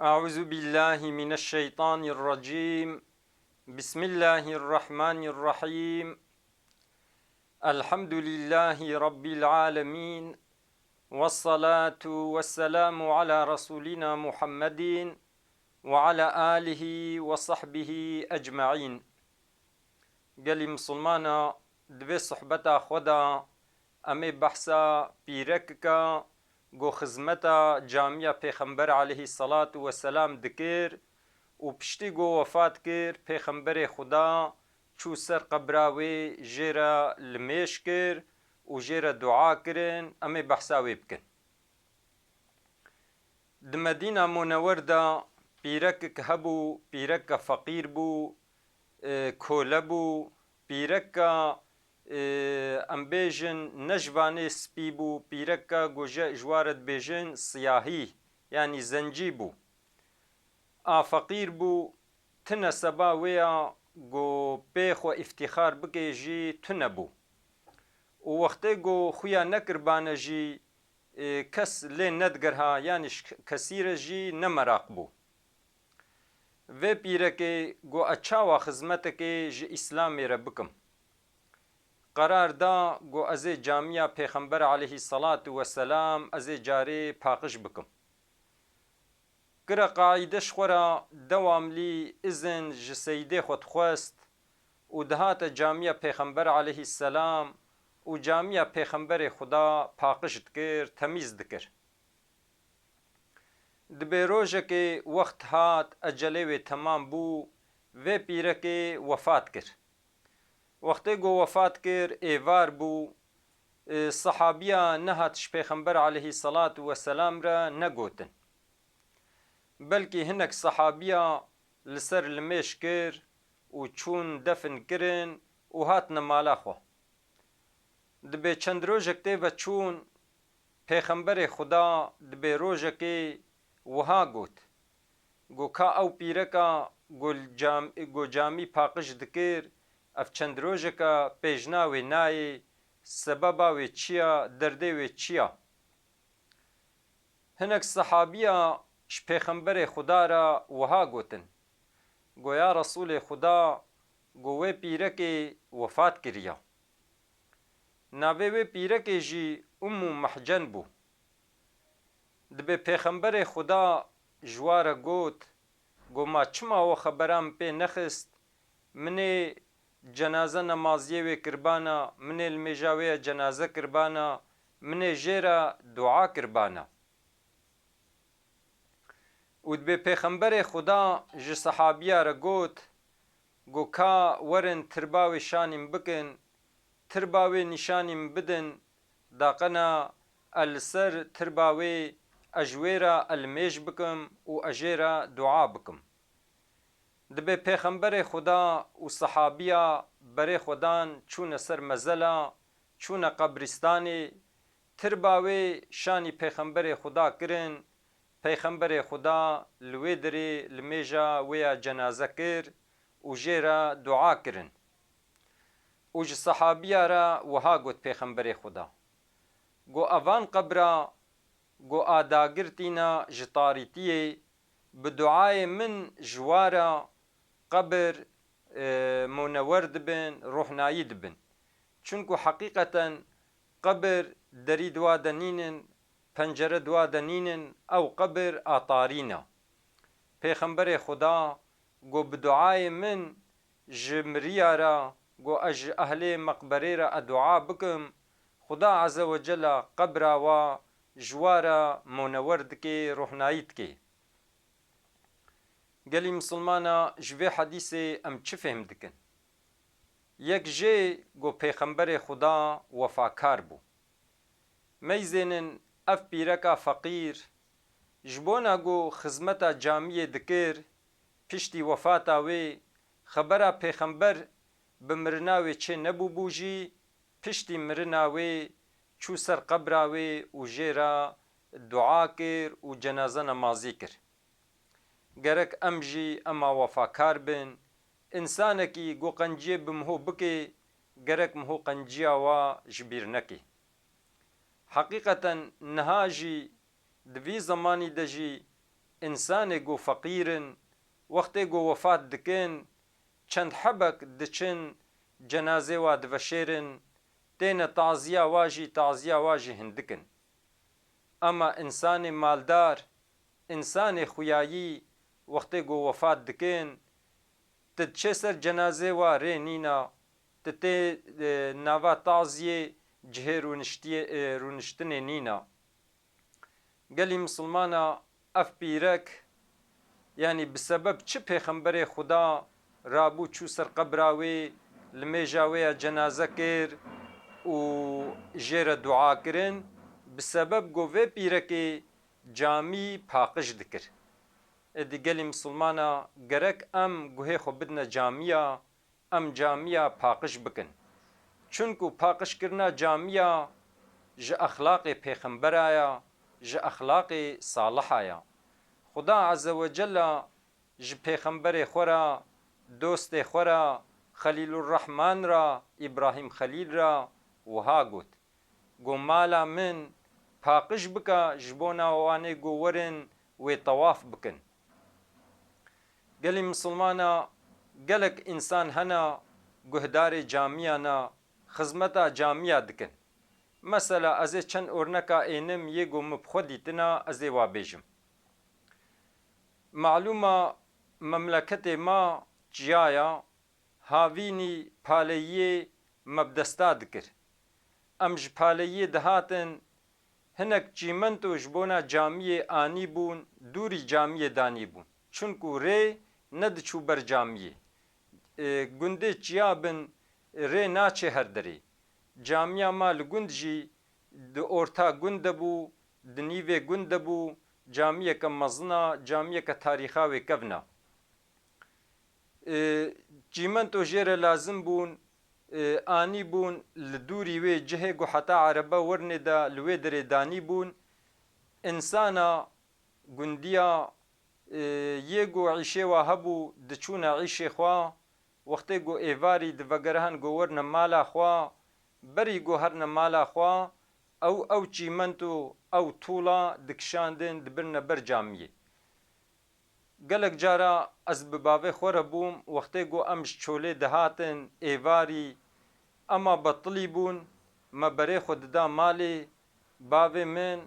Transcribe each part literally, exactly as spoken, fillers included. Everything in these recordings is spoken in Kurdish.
أعوذ بالله من الشيطان الرجيم. بسم الله الرحمن الرحيم. الحمد لله رب العالمين. والصلاة والسلام على رسولنا محمد وعلى آله وصحبه أجمعين. Gelî misilmana, di vê sohbeta xwe de em ê behsa pîrekika ku xizmeta camiya Pêxember aleyhî selatu weselam dikir û piştî ku wefat kir, Pêxemberê Xuda çû ser qebra wê, jê re limêj kir û jê re dua kirin, em ê behsa wê bikin. Di Medîna Munewer de pîrekek hebû, pîreka feqîr bû, e, kole bû, pîreka, e, em bêjin ne ji vanê spî bû, pîreka ku ji, ji wa re dibêjin siyahî, yanî zencî bû. A feqîr bû, tune seba wê ya ku pê xwe îftîxar bike jî tune bû. Û wextê ku xuya nekirbane jî, e, kes lê nedigirha, yanî ji kesî re jî ne meraq bû. Vê pîrekê got, ez çawa xizmetekê ji Îslamê re bikim? Qerar da, got, ez ê camiya Pêxember aleyhî selatu weselam, ez ê carê paqij bikim. Kira qaîde ji xwe re dewamlî izin ji seydê xwe dixwest û dihate camiya Pêxember aleyhî selam û camiya Pêxemberê Xuda paqij dikir, temîz dikir. Dibê rojekê wext hat, ecelê wê temam bû, vê pîrekê wefat kir. Wextê ku wefat kir, êvar bû, e, sehabiya nehat ji Pêxember aleyhî selatu weselam re negotin. Belkî hinek sehabiya li ser limêj kir û çûn defin kirin û hatine mala xwe. Dibê çend rojek tê ve çûn, Pêxemberê Xuda dibê rojekê wiha got, got, ka ew pîreka ku li cam-, ku camî paqij dikir, ev çend rojeka pêjna wê nayê, sebeba wê çi ya, derdê wê çi ya? Hinek sehabiya ji Pêxemberê Xuda re wiha gotin, got, ya Resûlê Xuda, got, wê pîrekê wefat kiriya. Navê wê pîrekê jî Ummu Mehcen bû. Dibê Pêxemberê Xuda ji wa re got, got, ma çima we xebera min pê nexist? Min ê cenaze nemaziyê wê kirbana, min ê limêja wê ya cenaze kirbana, min ê jê re dua kirbana. Û dibê Pêxemberê Xuda ji sehabiya re got, got, ka werin tirba wê şanî min bikin, tirba wê nîşanî min bidin, daqena ez li ser tirba wê, ez ji wê re limêj bikim û ez jê re dua bikim. Dibê Pêxemberê Xuda û sehabiya berê xwe dan, çûne ser mezela, çûne qebrîstanê, tirba wê şanî Pêxemberê Xuda kirin, Pêxemberê Xuda li wê derê limêja wê ya cenaze kir û jê re dua kirin. Û ji sehabiya re wiha got Pêxemberê Xuda, got, evan qebra, got, a dagir tîna ji tarîtiyê, bi duayê min ji wa re qebir, e, munewer dibin, rohnayî dibin. Çunku heqîqeten qebir derî di wa de nînin, pencere di wa de nînin, ew qebir a tarîn e. Pêxemberê Xuda got, bi duayê min ji miriya re, got, ez ji ehlê meqberê re ez dua bikim, Xuda Azze ve Cella qebra wa ji wa re monewer dike, rohnayî dike. Gelî misilmana, ji vê hedîsê em çi fêhm dikin? Yek jê ku Pêxemberê Xuda wefakar bû. Meyzênin ev pîreka feqîr, ji bona ku xizmeta camiyê dikir, piştî wefata wê xebera Pêxember bi mirina wê çê nebûbû jî, piştî mirina wê çû ser qebra wê û jê re dua kir û cenaze nemazî kir. Gerek em jî ema wefakar bin. Însanekî ku qenciyê bi miho bike, gerek miho qenciya wa ji bîr neke. Heqîqeten niha jî di vî zemanî de jî Însanê ku feqîr in, wextê ku wefat dikin, çend hebek diçin cenazê wa diveşêrin, têne taziya wa jî, taziya wa jî hindik in. Ema însanê maldar, însanê xuyayî wextê ku wefat dikin, tu diçê ser cenazê wa rê nîna, tu tê, e, nava taziyê cihê rûniştiyê, e, rûniştinê nîna. Gelî misilmana ev pîrek, yanî bi sebeb çi pêxemberê Xuda rabû çû ser qebra wê, limêja wê ya cenaze kir û jê re dua kirin, bi sebeb ku vê pîrekê camî paqij dikir. Êdî gelî misilmana gerek em guhê xwe bidine camiya, em camiya paqij bikin. Çunku paqijkirina camiya ji exlaqê pêxembera ya, ji exlaqê saliha ya. Xuda Azze ve Cella ji pêxemberê xwe re, dostê xwe re, Xelîlurrehman re, Îbrahîm Xelîl re wiha got, Go mala min paqij bike ji bona wanê go werin wê tewaf bikin. Gelî misilmana gelek însan hene guhdarê camiya ne, xizmeta camiya dikin. Mesela ez ê çend orneka ênim yê go min bi xwe dîtina ez ê wa bêjim. Malûma memleketê ma çiya ya, havînî paleyiyê me bi desta dikir. Em ji paleyiyê dihatin, hinek çîmento ji bona camiyê anîbûn, dûrî camiyê danîbûn. Çunku rê nediçû ber camiyê. E, gundê çiya bin rê naçê her derê. Camiya ma li gund jî di orta gund de bû, di nîvê gund de bû, camiyeke mezin a, camiyeke tarîxa wê kevn a. E, çîmento jê re lazim bûn, e, anî bûn li dûrî wê cihê ku heta erebe wernê de li wê derê danî bûn. Însana gundiya, e, yê ku îşê wa hebû, diçûne îşê xwe, wextê ku êvarî divegerihan ku werne mala xwe, berî ku herne mala xwe, ew, ew çîmento, ew tûla dikişandin, dibirne ber camiyê. Gelek cara ez bi bavê xwe re bûm, wextê ku em ji çolê dihatin êvarî, ema betilî bûn, me berê xwe dida malê, bavê min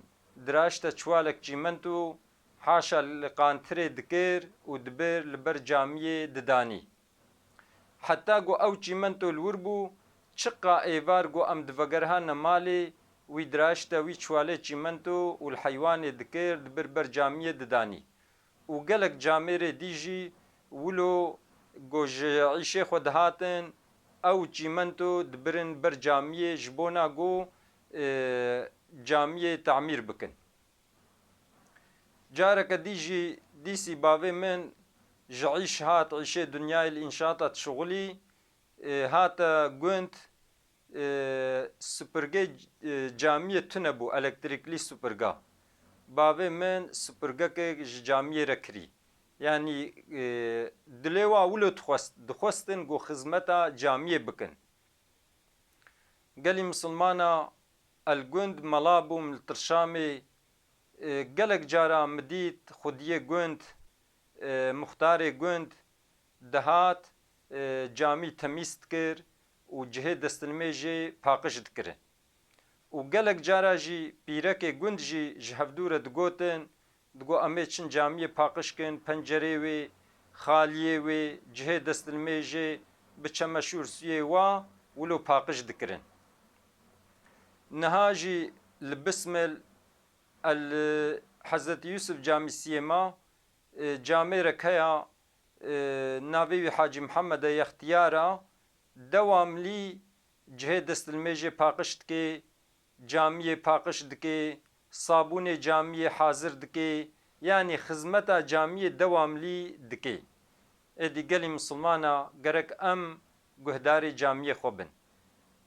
diraşte çuwalek çîmento, haşa li qantirê dikir û dibir li ber camiyê didanî. Heta ku ew çîmento li wir bû, çiqa êvar ku em divegerihane malê, wî diraşte wî çuwalê çîmento û li heywanê dikir, dibir ber camiyê didanî. Û gelek camêrê dî jî wilo ku ji îşê xwe dihatin, ew çîmento dibirin ber camiyê ji bona ku, e, camiyê tamîr bikin. Careke dî jî dîsî bavê min ji îş hat, îşê dinyayê li înşaata dişuxulî, e, hate gund, e, supirgê, e, camiyê tune bû, elektrîklî supirga. Bavê min supirgekê ji camiyê re kirî. Yanî, e, dilê wa wilo dixwest, dixwestin ku xizmeta camiyê bikin. Gelî misilmana el gund mela bûm li Tirşamê, e, gelek cara min dît xwediyê gund, e, muxtarê gund dihat, e, camî temîz dikir û cihê destilmêjê paqij dikirin. Û gelek cara jî pîrekê gund jî ji hevdû re digotin, digo, "Em ê çin camiyê paqij kin, pencerê wê, xaliyê wê, cihê destilmêjê, bi çemeşûr sûyê wa wilo paqij dikirin." Niha jî li Bismil el Hezretî Yûsif Camîsiyê ma, e, camêrek heya, e, navê wî Hacî Mihemed e, yextiyar a, dewamlî cihê destilmêjê paqij dike, camiyê paqij dike, sabûnê camiyê hazir dike, yanî xizmeta camiyê dewamlî dike. Êdî gelî misilmana gerek em guhdarê camiyê xwe bin.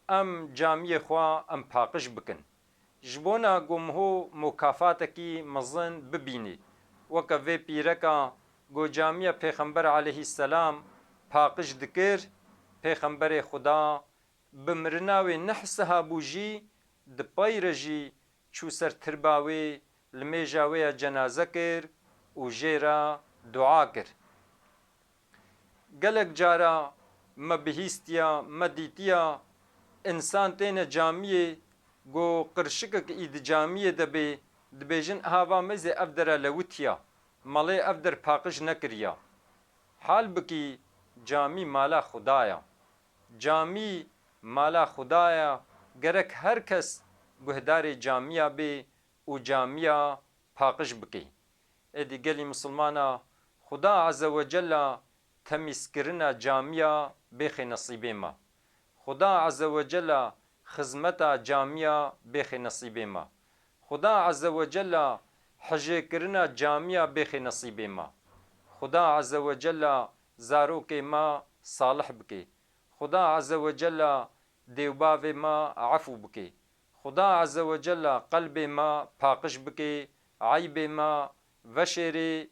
Em camiyê xwe em paqij bikin. Ji bona ku miho mukafatekî mezin bibînî. Weke vê pîreka ku camiya Pêxember aleyhisselam paqij dikir, Pêxemberê Xuda bi mirina wê neh siha bû jî, di pey re jî çû ser tirba wê, limêja wê ya cenaze kir û jê re dua kir. Gelek cara me bihîstiya, me dîtiya, însan têne camiyê, ku qirşikek î di camiyê de bê, dibêjin, "Aha va mêzê ev dere lewitiya, malê ev der paqij nekiriya." Hal bikî, camî mala Xuda ya. Camî mala Xuda ya, gerek her kes guhdarê camiya bê û camiya paqij bikê. Êdî gelî misilmana, Xuda Azze ve Cella temîzkirina camiya bêxê nesîbê me. Xuda Azze ve Cella xizmeta camiya bêxê nesîbê me. Xuda Azze ve Cella hijêkirina camiya bêxê nesîbê me. Xuda Azze ve Cella zarokê me salih bike. Xuda Azze ve Cella dêwbavê me efû bike. Xuda Azze ve Cella qelbê me paqij bike, eybê me veşêrê,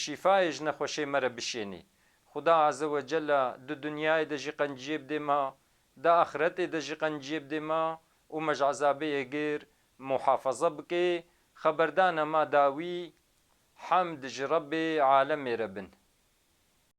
şîfayê ji nexweşê me re bişênê. Xuda Azze ve Cella di dinyayê de jî qenciyê bidê me, di axiretê de jî qenciyê bidê me û me ji ezabê êgir muhafaza bike. Xeberdana me dawî, hemd ji Rebbê alemê re bin.